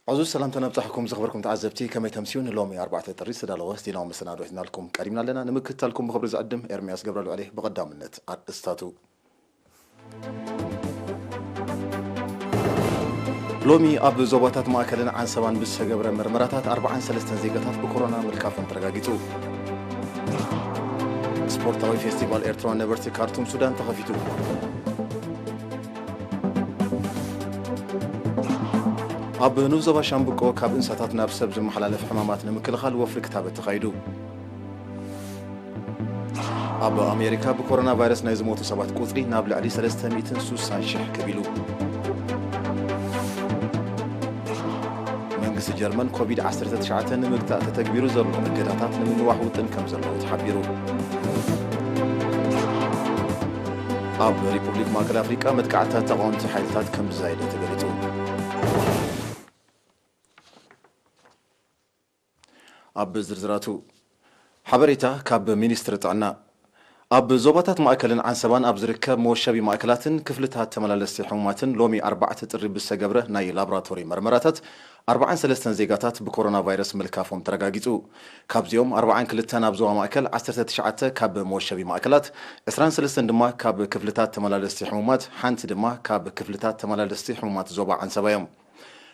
ዕዙዝ ሰላምታ ነብጻሕኩም ዝኽበርኩም ተዓዘብቲ፣ ከመይ ተምስዩ? ንሎሚ ኣርባዕተ ጥሪ ዝተዳለወ ዜናዊ መሰናዶ ሒዝናልኩም ቀሪብና ኣለና። ንምክትታልኩም ብኽብሪ ዝዕድም ኤርምያስ ገብረልዑል እየ። ብቐዳምነት ኣርእስታቱ። ሎሚ ኣብ ዞባታት ማእከልን ዓንሰባን ብዝተገብረ መርመራታት ኣርባዓን ሰለስተን ዜጋታት ብኮሮና ምልካፎም ተረጋጊጹ። ስፖርታዊ ፌስቲቫል ኤርትራውያን ነበርቲ ካርቱም ሱዳን ተኸፊቱ። ኣብ ኑብ ዞባ ሻምብቆ ካብ እንስሳታት ናብ ሰብ ዝመሓላለፍ ሕማማት ንምክልኻል ወፍሪ ክታበት ተኻይዱ። ኣብ ኣሜሪካ ብኮሮና ቫይረስ ናይ ዝሞቱ ሰባት ቁጽሪ ናብ ልዕሊ ሰለስተ ሚእትን ሱሳን ሽሕ ከቢሉ። መንግስቲ ጀርመን ኮቪድ ዓሰርተ ትሽዓተ ንምግታእ ተተግቢሩ ዘሎ እገዳታት ንምንዋሕ ውጥን ከም ዘለዎ ተሓቢሩ። ኣብ ሪፑብሊክ ማእከል ኣፍሪቃ መጥቃዕትታት ተቓወምቲ ሓይልታት ከም ዝዛየደ ተገሊጹ። ኣብ ዝርዝራቱ ሓበሬታ ካብ ሚኒስትሪ ጥዕና። ኣብ ዞባታት ማእከልን ዓንሰባን ኣብ ዝርከብ መወሸቢ ማእከላትን ክፍልታት ተመላለስቲ ሕሙማትን ሎሚ ኣርባዕተ ጥሪ ብዝተገብረ ናይ ላቦራቶሪ መርመራታት ኣርባዓን ሰለስተን ዜጋታት ብኮሮና ቫይረስ ምልካፎም ተረጋጊጹ። ካብዚኦም ኣርባዓን ክልተን ኣብ ዞባ ማእከል፣ ዓሰርተ ትሽዓተ ካብ መወሸቢ ማእከላት፣ ዕስራን ሰለስተን ድማ ካብ ክፍልታት ተመላለስቲ ሕሙማት፣ ሓንቲ ድማ ካብ ክፍልታት ተመላለስቲ ሕሙማት ዞባ ዓንሰባ እዮም።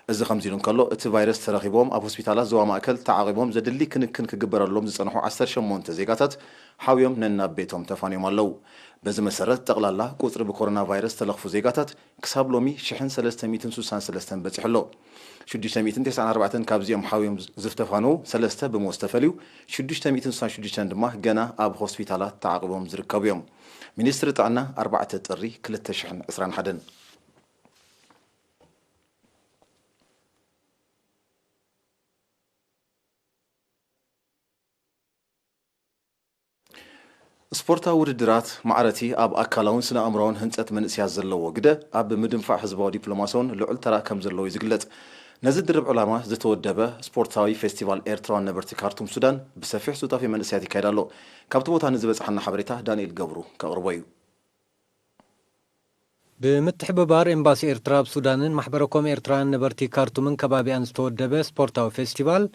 እዚ ከምዚ ኢሉ እንከሎ፣ እቲ ቫይረስ ተረኺቦም ኣብ ሆስፒታላት ዞባ ማእከል ተዓቒቦም ዘድሊ ክንክን ክግበረሎም ዝጸንሑ ዓሰርተ ሸሞንተ ዜጋታት ሓውዮም ነናብ ቤቶም ተፋንዮም ኣለዉ። በዚ መሰረት፣ ጠቕላላ ቁጽሪ ብኮሮና ቫይረስ ዝተለኽፉ ዜጋታት ክሳብ ሎሚ ሽሕን ሰለስተ ሚእትን ሱሳን ሰለስተን በጺሑ ኣሎ። ሽዱሽተ ሚእትን ተስዓን ኣርባዕተን ካብዚኦም ሓውዮም ዝተፋነዉ፣ ሰለስተ ብሞት ዝተፈልዩ፣ ሽዱሽተ ሚእትን ሱሳን ሽዱሽተን ድማ ገና ኣብ ሆስፒታላት ተዓቒቦም ዝርከቡ እዮም። ሚኒስትሪ ጥዕና፣ ኣርባዕተ ጥሪ ክልተ ሽሕን ዕስራን ሓደን። ስፖርታዊ ውድድራት ማዕረቲ ኣብ ኣካላውን ስነ ኣእምሮውን ህንጸት መንእስያት ዘለዎ ግደ ኣብ ምድንፋዕ ህዝባዊ ዲፕሎማሲውን ልዑል ተራ ከም ዘለዎ እዩ ዝግለጽ። ነዚ ድርብ ዕላማ ዝተወደበ ስፖርታዊ ፌስቲቫል ኤርትራውያን ነበርቲ ካርቱም ሱዳን ብሰፊሕ ሱታፌ መንእስያት ይካየድ ኣሎ። ካብቲ ቦታ ንዝበጽሓና ሓበሬታ ዳንኤል ገብሩ ከቕርቦ እዩ። ብምትሕብባር ኤምባሲ ኤርትራ ኣብ ሱዳንን ማሕበረኮም ኤርትራውያን ነበርቲ ካርቱምን ከባቢኣን ዝተወደበ ስፖርታዊ ፌስቲቫል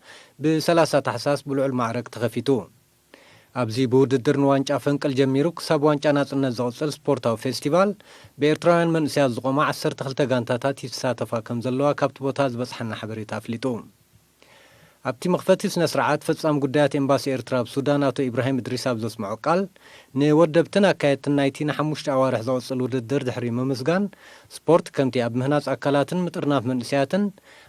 ብ ሰላሳ ታሕሳስ ብልዑል ማዕረግ ተኸፊቱ። ኣብዚ ብውድድር ንዋንጫ ፈንቅል ጀሚሩ ክሳብ ዋንጫ ናጽነት ዝቕጽል ስፖርታዊ ፌስቲቫል፣ ብኤርትራውያን መንእስያት ዝቖማ ዓሰርተ ክልተ ጋንታታት ይሳተፋ ከም ዘለዋ ካብቲ ቦታ ዝበጽሓና ሓበሬታ ኣፍሊጡ። ኣብቲ መኽፈቲ ስነ ስርዓት፣ ፈጻሚ ጉዳያት ኤምባሲ ኤርትራ ኣብ ሱዳን ኣቶ ኢብራሂም እድሪስ ኣብ ዘስምዖ ቃል፣ ንወደብትን ኣካየድትን ናይቲ ንሓሙሽተ ኣዋርሕ ዝቕጽል ውድድር ድሕሪ ምምስጋን፣ ስፖርት ከምቲ ኣብ ምህናጽ ኣካላትን ምጥርናፍ መንእስያትን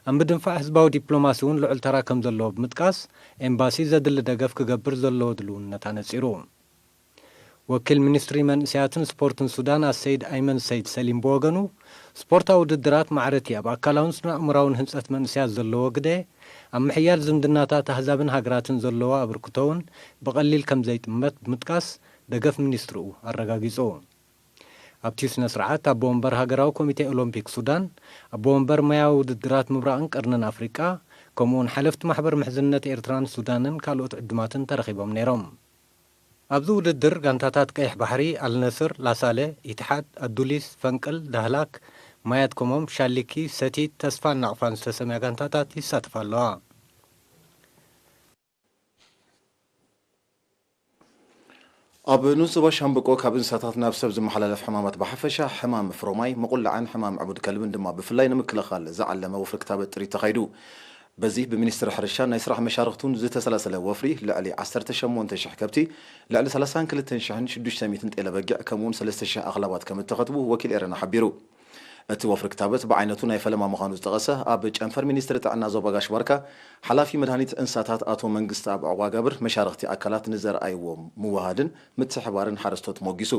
ኣብ ምድንፋዕ ህዝባዊ ዲፕሎማሲ እውን ልዑል ተራ ከም ዘለዎ ብምጥቃስ፣ ኤምባሲ ዘድሊ ደገፍ ክገብር ዘለዎ ድልውነት ኣነጺሩ። ወኪል ሚኒስትሪ መንእስያትን ስፖርትን ሱዳን ኣሰይድ ኣይመን ሰይድ ሰሊም ብወገኑ፣ ስፖርታዊ ውድድራት ማዕረቲ ኣብ ኣካላውን ስነ ኣእምራውን ህንጸት መንእስያት ዘለዎ ግደ፣ ኣብ ምሕያል ዝምድናታት ኣህዛብን ሃገራትን ዘለዎ ኣበርክቶ እውን ብቐሊል ከም ዘይጥመት ብምጥቃስ፣ ደገፍ ሚኒስትርኡ ኣረጋጊጹ። ኣብቲ ስነ ስርዓት ኣቦ ወንበር ሃገራዊ ኮሚቴ ኦሎምፒክ ሱዳን፣ ኣቦ ወንበር ማያዊ ውድድራት ምብራቕን ቀርንን ኣፍሪቃ፣ ከምኡውን ሓለፍቲ ማሕበር ምሕዝነት ኤርትራን ሱዳንን ካልኦት ዕዱማትን ተረኺቦም ነይሮም። ኣብዚ ውድድር ጋንታታት ቀይሕ ባሕሪ፣ ኣልነስር፣ ላሳለ፣ ኢትሓድ፣ ኣዱሊስ፣ ፈንቅል፣ ዳህላክ፣ ማያት ኮሞም፣ ሻሊኪ፣ ሰቲት፣ ተስፋን ናቕፋን ዝተሰምያ ጋንታታት ይሳተፋ ኣለዋ። ኣብ ንኡስ ዞባ ሻምብቆ ካብ እንስሳታት ናብ ሰብ ዝመሓላለፍ ሕማማት ብሓፈሻ፣ ሕማም ፍሮማይ፣ ምቑላዕን ሕማም ዕቡድ ከልብን ድማ ብፍላይ ንምክልኻል ዝዓለመ ወፍሪ ክታበት ጥሪት ተኻይዱ። በዚ ብሚኒስትሪ ሕርሻን ናይ ስራሕ መሻርኽቱን ዝተሰላሰለ ወፍሪ፣ ልዕሊ ዓሰርተ ሸሞንተ ሽሕ ከብቲ፣ ልዕሊ ሰላሳን ክልተን ሽሕን ሽዱሽተ ሚእትን ጤለ በጊዕ፣ ከምኡውን ሰለስተ ሽሕ ኣኽላባት ከም እተኸትቡ ወኪል ኤረና ሓቢሩ። እቲ ወፍሪ ክታበት ብዓይነቱ ናይ ፈለማ ምዃኑ ዝጠቐሰ ኣብ ጨንፈር ሚኒስትሪ ጥዕና ዞባ ጋሽ ባርካ ሓላፊ መድሃኒት እንስሳታት ኣቶ መንግስትኣብ ዕቑባጋብር፣ መሻርኽቲ ኣካላት ንዘርኣይዎ ምውሃድን ምትሕብባርን ሓረስቶት ሞጊሱ።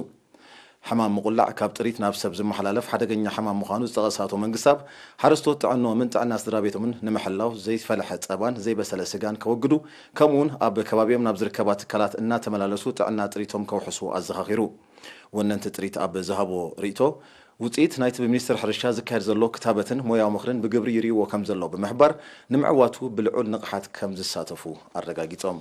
ሕማም ምቑላዕ ካብ ጥሪት ናብ ሰብ ዝመሓላለፍ ሓደገኛ ሕማም ምዃኑ ዝጠቐሰ ኣቶ መንግስትኣብ፣ ሓረስቶት ጥዕንኦምን ጥዕና ስድራ ቤቶምን ንምሕላው ዘይፈለሐ ጸባን ዘይበሰለ ስጋን ከወግዱ፣ ከምኡውን ኣብ ከባቢኦም ናብ ዝርከባ ትካላት እናተመላለሱ ጥዕና ጥሪቶም ከውሕሱ ኣዘኻኺሩ። ወነንቲ ጥሪት ኣብ ዝሃቦ ርእይቶ፣ ውጽኢት ናይቲ ብሚኒስትሪ ሕርሻ ዝካየድ ዘሎ ክታበትን ሞያዊ ምኽርን ብግብሪ ይርእይዎ ከም ዘለዉ ብምሕባር፣ ንምዕዋቱ ብልዑል ንቕሓት ከም ዝሳተፉ ኣረጋጊጾም።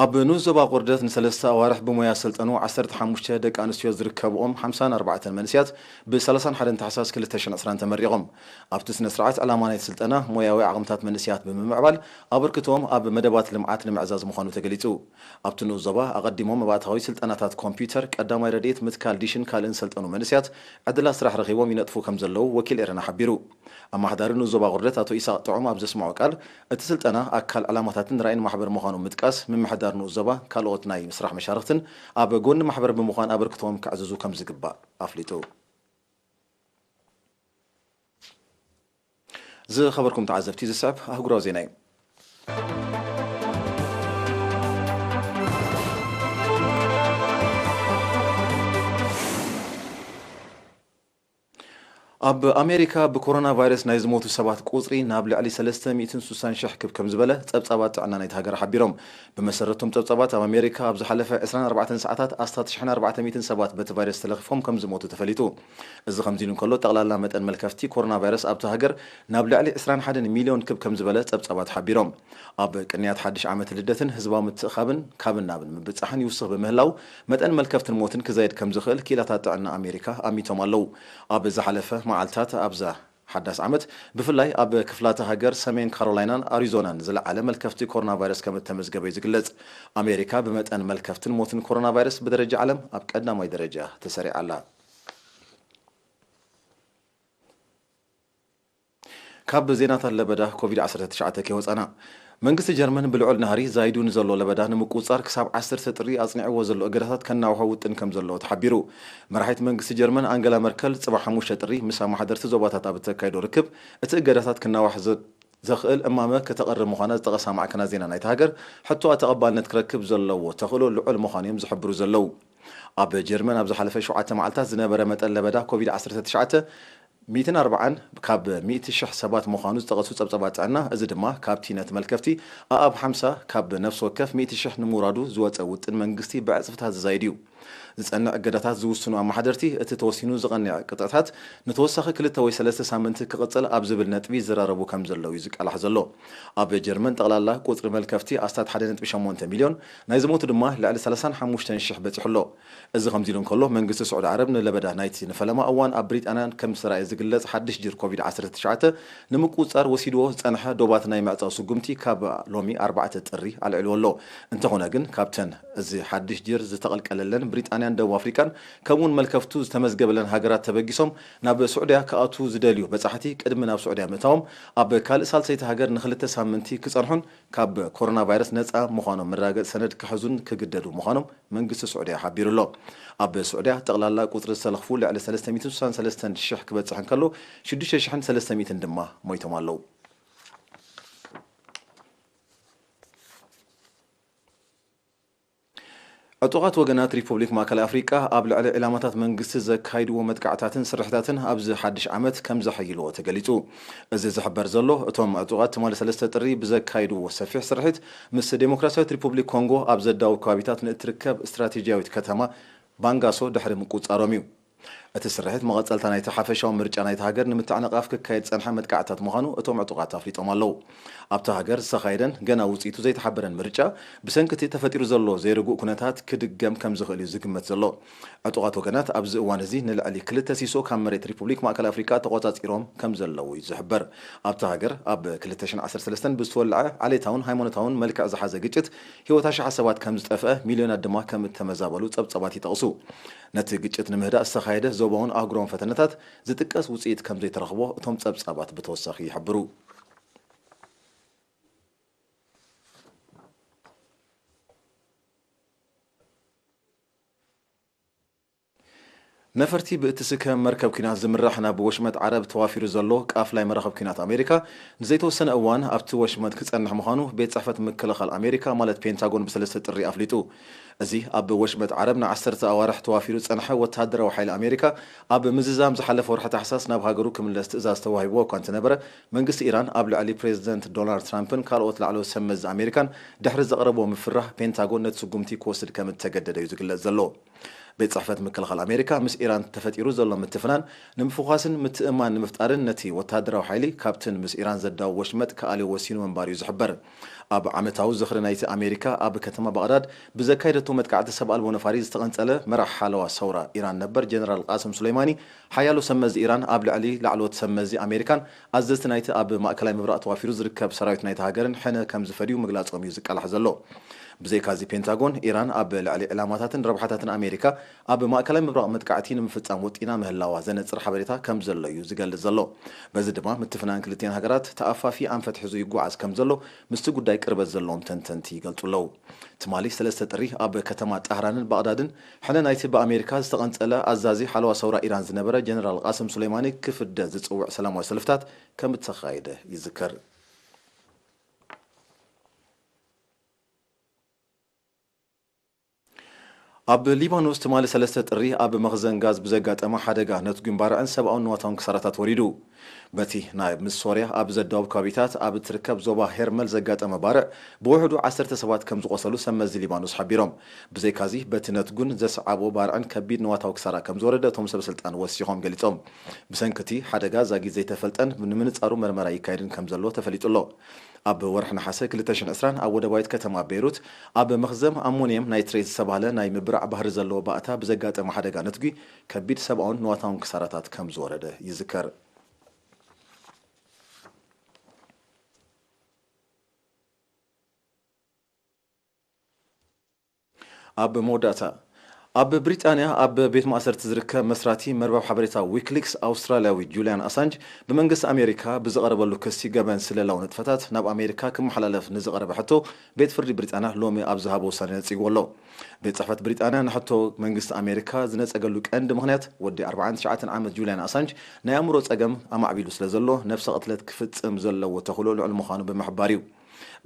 ኣብ ንኡስ ዞባ ቁርደት ንሰለስተ ኣዋርሕ ብሞያ ዝሰልጠኑ ዓሰርተ ሓሙሽተ ደቂ ኣንስትዮ ዝርከብኦም ሓምሳን ኣርባዕተን መንእስያት ብ ሰላሳን ሓደን ታሕሳስ ክልተ ሽሕን ዕስራን ተመሪቖም። ኣብቲ ስነ ስርዓት ዕላማ ናይቲ ስልጠና ሞያዊ ዓቕምታት መንእስያት ብምምዕባል ኣበርክቶኦም ኣብ መደባት ልምዓት ንምዕዛዝ ምዃኑ ተገሊጹ። ኣብቲ ንኡስ ዞባ ኣቐዲሞም መባእታዊ ስልጠናታት ኮምፒውተር፣ ቀዳማይ ረድኤት፣ ምትካል ዲሽን ካልእን ዝሰልጠኑ መንእስያት ዕድላት ስራሕ ረኺቦም ይነጥፉ ከም ዘለዉ ወኪል ኤረና ሓቢሩ። ኣመሓዳሪ ንኡስ ዞባ ቁርደት ኣቶ ኢሳቕ ጥዑም ኣብ ዘስምዖ ቃል፣ እቲ ስልጠና ኣካል ዕላማታትን ራእይን ማሕበር ምዃኑ ምጥቃስ፣ ምምሕዳር ንኡስ ዞባ ካልኦት ናይ ስራሕ መሻርኽትን ኣብ ጎኒ ማሕበር ብምዃን ኣበርክቶኦም ከዕዝዙ ከም ዝግባእ ኣፍሊጡ። ዝኸበርኩም ተዓዘብቲ፣ ዝስዕብ ኣህጉራዊ ዜና እዩ። ኣብ ኣሜሪካ ብኮሮና ቫይረስ ናይ ዝሞቱ ሰባት ቁጽሪ ናብ ልዕሊ ሰለስተ ሚእትን ስሳን ሽሕ ክብ ከም ዝበለ ጸብጻባት ጥዕና ናይቲ ሃገር ሓቢሮም። ብመሰረቶም ጸብጻባት፣ ኣብ ኣሜሪካ ኣብ ዝሓለፈ ዕስራን ኣርባዕተን ሰዓታት ኣስታት ሽሕን ኣርባዕተ ሚእትን ሰባት በቲ ቫይረስ ተለኺፎም ከም ዝሞቱ ተፈሊጡ። እዚ ከምዚ ኢሉ እንከሎ፣ ጠቕላላ መጠን መልከፍቲ ኮሮና ቫይረስ ኣብቲ ሃገር ናብ ልዕሊ ዕስራን ሓደን ሚልዮን ክብ ከም ዝበለ ጸብጻባት ሓቢሮም። ኣብ ቅንያት ሓድሽ ዓመት ልደትን ህዝባዊ ምትእኻብን ካብን ናብን ምብጻሕን ይውስኽ ብምህላው፣ መጠን መልከፍትን ሞትን ክዛይድ ከም ዝኽእል ክኢላታት ጥዕና ኣሜሪካ ኣሚቶም ኣለዉ። ኣብ ዝሓለፈ መዓልታት ኣብዛ ሓዳስ ዓመት፣ ብፍላይ ኣብ ክፍላተ ሃገር ሰሜን ካሮላይናን ኣሪዞናን ዝለዓለ መልከፍቲ ኮሮና ቫይረስ ከም እተመዝገበ እዩ ዝግለጽ። ኣሜሪካ ብመጠን መልከፍትን ሞትን ኮሮና ቫይረስ ብደረጃ ዓለም ኣብ ቀዳማይ ደረጃ ተሰሪዓ ኣላ። ካብ ዜናታት ለበዳ ኮቪድ ዓሰርተ ትሽዓተ ከይወጻና፣ መንግስቲ ጀርመን ብልዑል ናህሪ ዛይዱ ንዘሎ ለበዳ ንምቁጽጻር ክሳብ ዓሰርተ ጥሪ ኣጽኒዕዎ ዘሎ እገዳታት ከናውሖ ውጥን ከም ዘለዎ ተሓቢሩ። መራሒት መንግስቲ ጀርመን ኣንገላ መርከል ጽባሕ ሓሙሽተ ጥሪ ምስ ኣመሓደርቲ ዞባታት ኣብ እተካይዶ ርክብ፣ እቲ እገዳታት ክናዋሕ ዘ-፣ ዘኽእል እማመ ከተቕርብ ምዃና ዝጠቐሳ ማዕከናት ዜና ናይታ ሃገር፣ ሕቶኣ ተቐባልነት ክረክብ ዘለዎ ተኽእሎ ልዑል ምዃኑ እዮም ዝሕብሩ ዘለዉ። ኣብ ጀርመን ኣብ ዝሓለፈ ሸውዓተ መዓልታት ዝነበረ መጠን ለበዳ ኮቪድ ዓሰርተ ትሽዓተ ሚእትን ኣርባዓን ካብ ሚእቲ ሽሕ ሰባት ምዃኑ ዝጠቐሱ ጸብጻባት ጥዕና፣ እዚ ድማ ካብቲ ነቲ መልከፍቲ ኣኣብ ሓምሳ ካብ ነፍሲ ወከፍ ሚእቲ ሽሕ ንምውራዱ ዝወጸ ውጥን መንግስቲ ብዕጽፍታት ዝዛይድ እዩ። ዝጸንዕ እገዳታት ዝውስኑ ኣመሓደርቲ፣ እቲ ተወሲኑ ዝቐንዐ ቅጥዕታት ንተወሳኺ ክልተ ወይ ሰለስተ ሳምንቲ ክቕጽል ኣብ ዝብል ነጥቢ ይዘራረቡ ከም ዘለዉ እዩ ዝቃላሕ ዘሎ። ኣብ ጀርመን ጠቕላላ ቁጽሪ መልከፍቲ ኣስታት ሓደ ነጥቢ ሸሞንተ ሚልዮን፣ ናይ ዝሞቱ ድማ ልዕሊ ሰላሳን ሓሙሽተን ሽሕ በጺሑ ኣሎ። እዚ ከምዚ ኢሉ እንከሎ፣ መንግስቲ ስዑዲ ዓረብ ንለበዳ ናይቲ ንፈለማ እዋን ኣብ ብሪጣንያን ከም ዝተራእየ ዝግለጽ ሓድሽ ጅር ኮቪድ ዓሰርተ ትሽዓተ ንምቁጽጻር ወሲድዎ ዝጸንሐ ዶባት ናይ ምዕጻው ስጉምቲ ካብ ሎሚ ኣርባዕተ ጥሪ ኣልዒልዎ ኣሎ። እንተኾነ ግን፣ ካብተን እዚ ሓድሽ ጅር ዝተቐልቀለለን ብሪጣንያን ደቡብ ኣፍሪቃን፣ ከምኡውን መልከፍቱ ዝተመዝገበለን ሃገራት ተበጊሶም ናብ ስዑድያ ክኣትዉ ዝደልዩ በጻሕቲ፣ ቅድሚ ናብ ስዑድያ ምእታዎም ኣብ ካልእ ሳልሰይቲ ሃገር ንኽልተ ሳምንቲ ክጸንሑን ካብ ኮሮና ቫይረስ ነጻ ምዃኖም መረጋገጺ ሰነድ ክሕዙን ክግደዱ ምዃኖም መንግስቲ ስዑድያ ሓቢሩ ኣሎ። ኣብ ስዑድያ ጠቕላላ ቁጽሪ ዝተለኽፉ ልዕሊ ሰለስተ ሚእትን ስሳን ሰለስተን ሽሕ ክበጽሕ እንከሎ፣ ሽዱሽተ ሽሕን ሰለስተ ሚእትን ድማ ሞይቶም ኣለዉ። ዕጡቓት ወገናት ሪፑብሊክ ማእከላይ ኣፍሪቃ ኣብ ልዕሊ ዒላማታት መንግስቲ ዘካይድዎ መጥቃዕታትን ስርሒታትን ኣብዚ ሓድሽ ዓመት ከም ዘሐይልዎ ተገሊጹ። እዚ ዝሕበር ዘሎ፣ እቶም ዕጡቓት ትማሊ ሰለስተ ጥሪ ብዘካይድዎ ሰፊሕ ስርሒት፣ ምስ ዴሞክራሲያዊት ሪፑብሊክ ኮንጎ ኣብ ዘዳውብ ከባቢታት ንእትርከብ ስትራቴጂያዊት ከተማ ባንጋሶ ድሕሪ ምቁጽጻሮም እዩ። እቲ ስርሒት መቐጸልታ ናይቲ ሓፈሻዊ ምርጫ ናይቲ ሃገር ንምትዕንቓፍ ክካየድ ዝጸንሐ መጥቃዕትታት ምዃኑ እቶም ዕጡቓት ኣፍሊጦም ኣለዉ። ኣብታ ሃገር ዝተኻየደን ገና ውጽኢቱ ዘይተሓበረን ምርጫ፣ ብሰንኪ እቲ ተፈጢሩ ዘሎ ዘይርጉእ ኩነታት ክድገም ከም ዝኽእል እዩ ዝግመት ዘሎ። ዕጡቓት ወገናት ኣብዚ እዋን እዚ ንልዕሊ ክልተ ሲሶ ካብ መሬት ሪፑብሊክ ማእከል ኣፍሪቃ ተቖጻጺሮም ከም ዘለዉ እዩ ዝሕበር። ኣብታ ሃገር ኣብ ክልተ ሽሕን ዓሰርተ ሰለስተን ብዝተወልዐ ዓሌታውን ሃይማኖታውን መልክዕ ዝሓዘ ግጭት፣ ህይወት ኣሽሓት ሰባት ከም ዝጠፍአ፣ ሚልዮናት ድማ ከም እተመዛበሉ ጸብጻባት ይጠቕሱ። ነቲ ግጭት ንምህዳእ ዝተኻየደ ዞባውን ኣህጉራውን ፈተነታት ዝጥቀስ ውጽኢት ከም ዘይተረኽቦ እቶም ጸብጻባት ብተወሳኺ ይሕብሩ። ነፈርቲ ብእትስከም መርከብ ኲናት ዝምራሕ ናብ ወሽመጥ ዓረብ ተዋፊሩ ዘሎ ቃፍላይ መራኸብ ኲናት ኣሜሪካ ንዘይተወሰነ እዋን ኣብቲ ወሽመጥ ክጸንሕ ምዃኑ ቤት ጽሕፈት ምክልኻል ኣሜሪካ ማለት ፔንታጎን ብሰለስተ ጥሪ ኣፍሊጡ። እዚ ኣብ ወሽመጥ ዓረብ ንዓሰርተ ኣዋርሕ ተዋፊሩ ዝጸንሐ ወተሃደራዊ ሓይሊ ኣሜሪካ ኣብ ምዝዛም ዝሓለፈ ወርሒ ታሕሳስ ናብ ሃገሩ ክምለስ ትእዛዝ ተዋሂብዎ እኳ እንተነበረ፣ መንግስቲ ኢራን ኣብ ልዕሊ ፕሬዚደንት ዶናልድ ትራምፕን ካልኦት ላዕለዎት ሰብ መዚ ኣሜሪካን ድሕሪ ዘቕረቦ ምፍራህ ፔንታጎን ነቲ ስጉምቲ ክወስድ ከም እተገደደ እዩ ዝግለጽ ዘሎ። ቤት ጽሕፈት ምክልኻል ኣሜሪካ ምስ ኢራን ተፈጢሩ ዘሎ ምትፍናን ንምፍዃስን ምትእምማን ንምፍጣርን ነቲ ወተሃደራዊ ሓይሊ ካብትን ምስ ኢራን ዘዳውብ ወሽመጥ ክኣልዮ ወሲኑ ምንባር እዩ ዝሕበር። ኣብ ዓመታዊ ዝኽሪ ናይቲ ኣሜሪካ ኣብ ከተማ ባቕዳድ ብዘካየደቶ መጥቃዕቲ ሰብ ኣልቦ ነፋሪት ዝተቐንጸለ መራሕ ሓለዋ ሰውራ ኢራን ነበር ጀነራል ቃስም ሱሌማኒ ሓያሎ ሰብ መዚ ኢራን ኣብ ልዕሊ ላዕለዎት ሰብ መዚ ኣሜሪካን ኣዘዝቲ ናይቲ ኣብ ማእከላይ ምብራቕ ተዋፊሩ ዝርከብ ሰራዊት ናይቲ ሃገርን ሕነ ከም ዝፈድዩ ምግላጾም እዩ ዝቃላሕ ዘሎ። ብዘይካዚ ፔንታጎን ኢራን ኣብ ልዕሊ ዕላማታትን ረብሓታትን ኣሜሪካ ኣብ ማእከላይ ምብራቕ መጥቃዕቲ ንምፍጻም ወጢና ምህላዋ ዘነጽር ሓበሬታ ከም ዘሎ እዩ ዝገልጽ ዘሎ። በዚ ድማ ምትፍናን ክልቲኤን ሃገራት ተኣፋፊ ኣንፈት ሒዙ ይጓዓዝ ከም ዘሎ ምስቲ ጉዳይ ቅርበት ዘለዎም ተንተንቲ ይገልጹ ኣለዉ። ትማሊ ሰለስተ ጥሪ ኣብ ከተማ ጣህራንን ባቕዳድን ሕነ ናይቲ ብኣሜሪካ ዝተቐንጸለ ኣዛዚ ሓለዋ ሰውራ ኢራን ዝነበረ ጀነራል ቃስም ሱሌማኒ ክፍደ ዝጽውዕ ሰላማዊ ሰልፍታት ከም እተኻየደ ይዝከር። ኣብ ሊባኖስ ትማሊ ሰለስተ ጥሪ ኣብ መኽዘን ጋዝ ብዘጋጠመ ሓደጋ ነትጒን ባርዕን ሰብኣውን ንዋታውን ክሳራታት ወሪዱ። በቲ ናይ ምስ ሶርያ ኣብ ዘዳውብ ከባቢታት ኣብ እትርከብ ዞባ ሄርመል ዘጋጠመ ባርዕ ብውሕዱ ዓሰርተ ሰባት ከም ዝቖሰሉ ሰብ መዚ ሊባኖስ ሓቢሮም። ብዘይካዚ በቲ ነትጉን ዘስዓቦ ባርዕን ከቢድ ንዋታዊ ክሳራ ከም ዝወረደ እቶም ሰብ ስልጣን ወሲኾም ገሊጾም። ብሰንኪ እቲ ሓደጋ ዛጊት ዘይተፈልጠን ንምንጻሩ መርመራ ይካየድን ከም ዘሎ ተፈሊጡ ኣሎ። ኣብ ወርሒ ነሓሰ ክልተ ሽሕን ዕስራን ኣብ ወደባዊት ከተማ ቤይሩት ኣብ መኽዘም ኣሞንየም ናይትሬት ዝተባህለ ናይ ምብራዕ ባህሪ ዘለዎ ባእታ ብዘጋጠመ ሓደጋ ነትጒ ከቢድ ሰብኣውን ንዋታውን ክሳራታት ከም ዝወረደ ይዝከር። ኣብ መወዳእታ ኣብ ብሪጣንያ ኣብ ቤት ማእሰርቲ ዝርከብ መስራቲ መርበብ ሓበሬታ ዊክሊክስ ኣውስትራልያዊ ጁልያን ኣሳንጅ ብመንግስቲ ኣሜሪካ ብዝቐረበሉ ክሲ ገበን ስለላዊ ንጥፈታት ናብ ኣሜሪካ ክመሓላለፍ ንዝቐረበ ሕቶ ቤት ፍርዲ ብሪጣንያ ሎሚ ኣብ ዝሃቦ ውሳኔ ነጺግዎ ኣሎ። ቤት ጽሕፈት ብሪጣንያ ንሕቶ መንግስቲ ኣሜሪካ ዝነጸገሉ ቀንዲ ምኽንያት ወዲ ኣርባዓን ትሽዓተን ዓመት ጁልያን ኣሳንጅ ናይ ኣእምሮ ጸገም ኣማዕቢሉ ስለ ዘሎ ነብሰ ቅትለት ክፍጽም ዘለዎ ተኽእሎ ልዑል ምዃኑ ብምሕባር እዩ።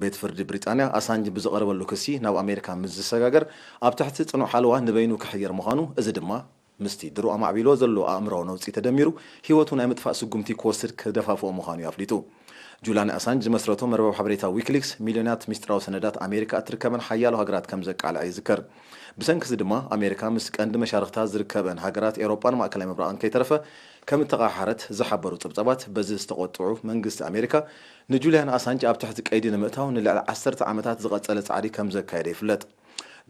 ቤት ፍርዲ ብሪጣንያ ኣሳንጅ ብዝቐረበሉ ክሲ ናብ ኣሜሪካ ምስ ዝሰጋገር ኣብ ትሕቲ ጽኑዕ ሓለዋ ንበይኑ ክሕየር ምዃኑ፣ እዚ ድማ ምስቲ ድሮ ኣማዕቢሎ ዘሎ ኣእምሮዊ ነውጺ ተደሚሩ ህይወቱ ናይ ምጥፋእ ስጉምቲ ክወስድ ክደፋፍኦ ምዃኑ እዩ ኣፍሊጡ። ጁላን ኣሳንጅ ዝመስረቶ መርበብ ሓበሬታ ዊኪሊክስ ሚልዮናት ሚስጥራዊ ሰነዳት ኣሜሪካ እትርከበን ሓያሎ ሃገራት ከም ዘቃልዐ ይዝከር። ብሰንኪ እዚ ድማ ኣሜሪካ ምስ ቀንዲ መሻርኽታ ዝርከበን ሃገራት ኤውሮጳን ማእከላይ ምብራቕን ከይተረፈ ከም እተቓሓረት ዝሓበሩ ጸብጻባት፣ በዚ ዝተቖጥዑ መንግስቲ ኣሜሪካ ንጁልያን ኣሳንጅ ኣብ ትሕቲ ቀይዲ ንምእታው ንልዕሊ ዓሰርተ ዓመታት ዝቐጸለ ጻዕሪ ከም ዘካየደ ይፍለጥ።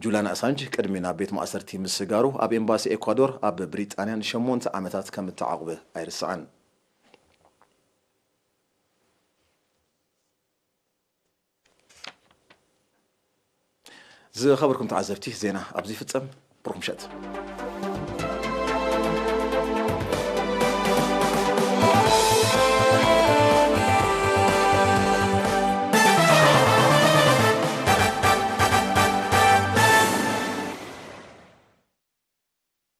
ጁልያን ኣሳንጅ ቅድሚ ናብ ቤት ማእሰርቲ ምስጋሩ ኣብ ኤምባሲ ኤኳዶር ኣብ ብሪጣንያ ንሸሞንተ ዓመታት ከም እተዓቑበ ኣይርስዕን። ዝኸበርኩም ተዓዘብቲ፣ ዜና ኣብዚ ይፍጸም። ብሩኽ ምሸት።